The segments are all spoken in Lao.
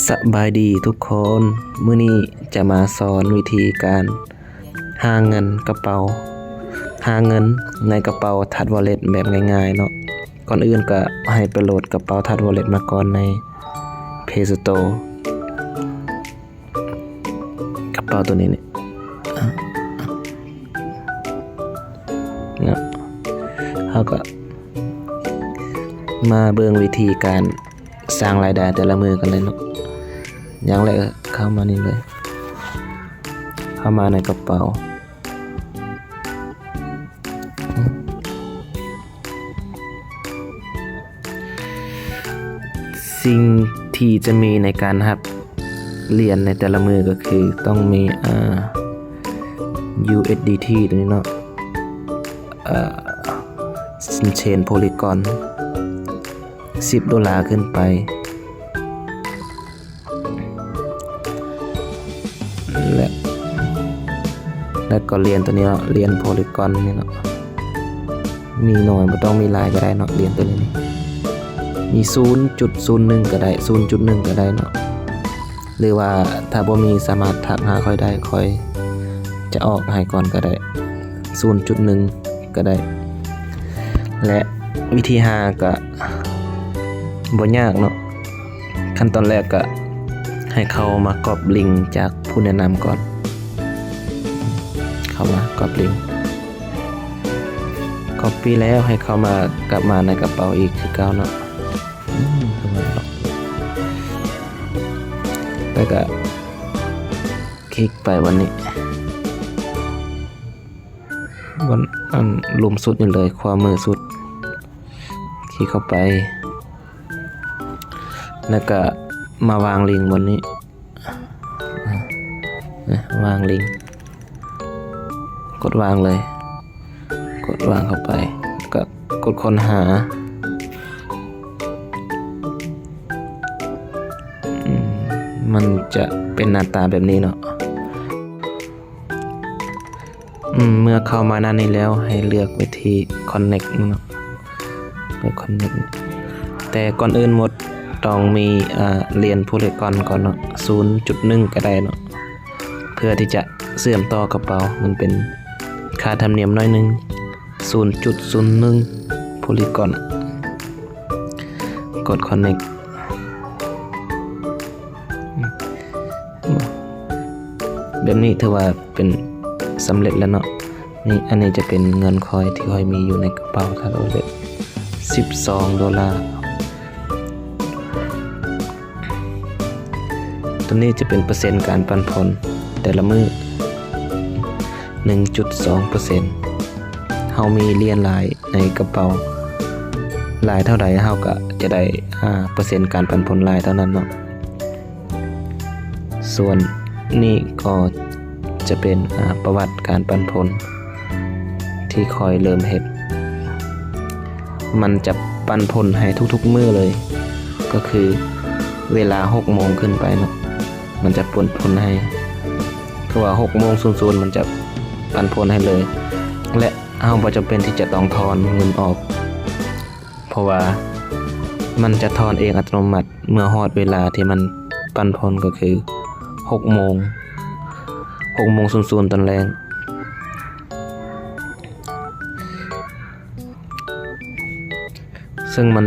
ສະບາຍດີທຸກຄົນ, ມື້ນີ້ຈະມາສອນວິທີການຫາເງິນກະເປົາ, ຫາເງິນໃນກະເປົາທັດວໍເລັດແບບງ່າຍໆເນາະ. ກ່ອນອື່ນກະໃຫ້ໄປໂຫຼດກະເປົາທັດວໍເລັດມາກ່ອນໃນ Play Store. ກະເປົາໂຕນີ້ນີ້ ເນາະ, ເຮົາກໍມາເບິ່ງວິທີການສ້າງລາຍໄດ້ແຕ່ລະມື້ກັນເລີຍເນາະ. ຢ່າງແລກເຂົ້າມານີ້ເລີຍ, ເຂົ້າມາໃນກະເປົາ. ສິ່ງທີ່ຈະມີໃນການຮັບຫຼຽນໃນແຕ່ລະມື້ກໍຄືຕ້ອງມີ ອ່າ USDT ຕົວນີ້ເນາະ, ເອີ Chain Polygon ສິບໂດລາຂຶ້ນໄປ. ແລະ ແລະກໍຫຼຽນຕົວນີ້ເນາະ, ຫຼຽນ Polygon ນີ້ເນາະ, ມີໜ້ອຍ ບໍ່ຕ້ອງມີຫຼາຍກໍໄດ້ເນາະ. ຫຼຽນຕົວນີ້ນີ້ ມີສູນຈຸດສູນໜຶ່ງກໍໄດ້, ສູນຈຸດໜຶ່ງກໍໄດ້ເນາະ, ຫຼືວ່າຖ້າບໍ່ມີສາມາດທັກຫາຂ້ອຍໄດ້, ຂ້ອຍຈະອອກໃຫ້ກ່ອນກໍໄດ້, ສູນຈຸດໜຶ່ງກໍໄດ້. ແລະ ວິທີຫາກໍບໍ່ຍາກເນາະ. ຂັ້ນຕອນແລກກໍໃຫ້ເຂົ້າມາກັອບລິງຈາກຜູ້ແນະນຳກ່ອນ, ເຂົ້າມາກັອບລິງ, ກັອບປີ້ແລ້ວໃຫ້ເຂົ້າມາ ກັບມາໃນກະເປົາອີກຄືເກົ່າເນາະ. ອືມ ແລ້ວກໍຄລິກໄປບ່ອນນີ້, ບ່ອນອັນລຸ່ມສຸດນີ້ເລີຍ, ຂວາມືສຸດ, ຄລິກເຂົ້າໄປ. ແລ້ວກະມາວາງລິງບ່ອນນີ້, ວາງລິງ, ກົດວາງເລີຍ, ກົດວາງເຂົ້າໄປ, ກະກົດຄົ້ນຫາ. ອືມ ມັນຈະເປັນໜ້າຕາແບບນີ້ເນາະ. ອືມ ເມື່ອເຂົ້າມາໜ້ານີ້ແລ້ວ ໃຫ້ເລືອກໄປທີ່ Connect ເນາະ, ເລືອກ Connect. ແຕ່ກ່ອນອື່ນໝົດຕ້ອງມີ ອາ ຫຼຽນ Polygon ກ່ອນເນາະ, ສູນຈຸດໜຶ່ງກໍໄດ້ເນາະ, ເພື່ອທີ່ຈະເຊື່ອມຕໍ່ກະເປົາ. ມັນເປັນຄ່າທຳນຽມໜ້ອຍໜຶ່ງ, ສູນຈຸດສູນໜຶ່ງ Polygon. ກົດ Connect. ແບບນີ້ຖືວ່າເປັນສຳເລັດແລ້ວເນາະ. ນີ້ ອັນນີ້ຈະເປັນເງິນຂ້ອຍທີ່ຂ້ອຍມີຢູ່ໃນກະເປົາ ຖ້າເອົາເລີຍ ສິບສອງໂດລາ. ຕົວນີ້ຈະເປັນເປີເຊັນການປັນຜົນແຕ່ລະມື້ ໜຶ່ງຈຸດສອງເປີເຊັນ. ເຮົາມີຫຼຽນຫຼາຍໃນກະເປົາຫຼາຍເທົ່າໃດ ເຮົາກະຈະໄດ້ ອາ ເປີເຊັນການປັນຜົນຫຼາຍເທົ່ານັ້ນເນາະ. ສ່ວນນີ້ກໍຈະເປັນ ອາ ປະຫວັດການປັນຜົນທີ່ຂ້ອຍເລີ່ມເຮັດ. ມັນຈະປັນຜົນໃຫ້ທຸກໆມື້ເລີຍ, ກໍຄືເວລາຫົກໂມງຂຶ້ນໄປເນາະ, ມັນຈະປັນຜົນໃຫ້. ຄືວ່າຫົກໂມງສູນສູນ ມັນຈະປັນຜົນໃຫ້ເລີຍ ແລະ ເຮົາບໍ່ຈຳເປັນທີ່ຈະຕ້ອງຖອນເງິນອອກ, ເພາະວ່າມັນຈະຖອນເອງອັດຕະໂນມັດເມື່ອຮອດເວລາທີ່ມັນປັນຜົນ, ກໍຄືຫົກໂມງ, ຫົກໂມງສູນສູນຕອນແລງ. ເຊິ່ງມັນ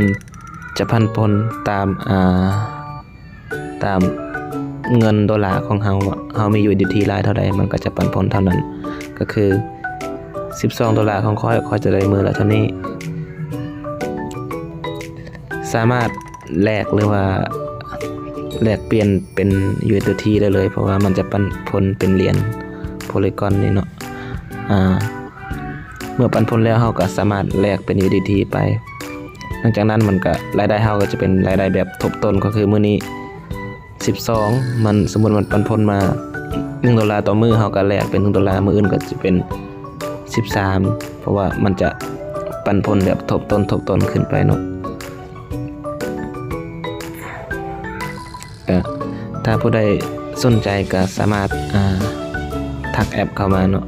ຈະປັນຜົນຕາມ ອາ ຕາມເງິນໂດລາຂອງເຮົາ, ເຮົາມີ USDT ຫຼາຍເທົ່າໃດ ມັນກໍຈະປັນຜົນເທົ່ານັ້ນ. ກໍຄືສິບສອງໂດລາຂອງຂ້ອຍ, ຂ້ອຍຈະໄດ້ມື້ລະເທົ່ານີ້. ສາມາດແລກ ຫຼືວ່າແລກປ່ຽນເປັນ USDT ໄດ້ເລີຍ, ເພາະວ່າມັນຈະປັນຜົນເປັນຫຼຽນ Polygon ນີ້ເນາະ. ອາ ເມື່ອປັນຜົນແລ້ວ ເຮົາກໍສາມາດແລກເປັນ USDT ໄປ. ຫຼັງຈາກນັ້ນມັນກໍ ລາຍໄດ້ເຮົາກໍຈະເປັນລາຍໄດ້ແບບທົບຕົ້ນ, ກໍຄືມື້ນີ້ສິບສອງ ມັນ ສົມມຸດມັນປັນຜົນມາໜຶ່ງໂດລາຕໍ່ມື້, ເຮົາກໍແລກເປັນໜຶ່ງໂດລາ, ມື້ອື່ນກໍຈະເປັນສິບສາມ ເພາະວ່າມັນຈະປັນຜົນແບບທົບຕົ້ນ ທົບຕົ້ນຂຶ້ນໄປເນາະ. ກະຖ້າຜູ້ໃດສົນໃຈກະສາມາດ ອາ ທັກແອັບເຂົ້າມາເນາະ.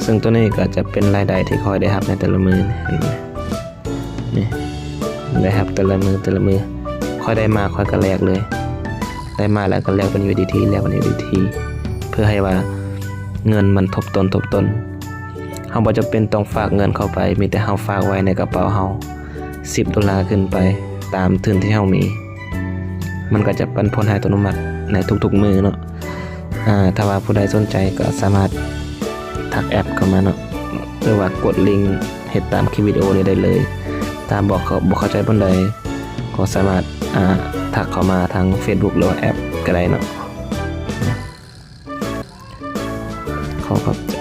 ເຊິ່ງໂຕນີ້ກະຈະເປັນລາຍໄດ້ທີ່ຂ້ອຍໄດ້ຮັບໃນແຕ່ລະມື້, ເຫັນໄໝ? ນີ້ ໄດ້ຮັບແຕ່ລະມື້ ແຕ່ລະມື້, ຂ້ອຍໄດ້ມາ ຂ້ອຍກະແລກເລີຍ. ໄດ້ມາແລ້ວກໍແລກເປັນ USDT ແລກເປັນ USDT ເພື່ອໃຫ້ວ່າເງິນມັນທົບຕົນ ທົບຕົນ. ເຮົາບໍ່ຈຳເປັນຕ້ອງຝາກເງິນເຂົ້າໄປ, ມີແຕ່ເຮົາຝາກໄວ້ໃນກະເປົາເຮົາ ສິບໂດລາຂຶ້ນໄປ ຕາມທຶນທີ່ເຮົາມີ, ມັນກໍຈະປັນຜົນໃຫ້ອັດຕະໂນມັດໃນທຸກໆມື້ເນາະ. ອາ ຖ້າວ່າຜູ້ໃດສົນໃຈກໍສາມາດທັກແອັດເຂົ້າມາເນາະ ຫຼືວ່າກົດລິງເຮັດຕາມຄລິບວິດີໂອນີ້ໄດ້ເລີຍ. ຖ້າບໍ່ເຂົ້າ ບໍ່ເຂົ້າໃຈປານໃດ ກໍສາມາດ ອາ ທັກເຂົ້າມາທາງເຟສບຸກ ຫຼືວ່າແອັບກໍໄດ້ເນາະ. ຂໍຂອບໃ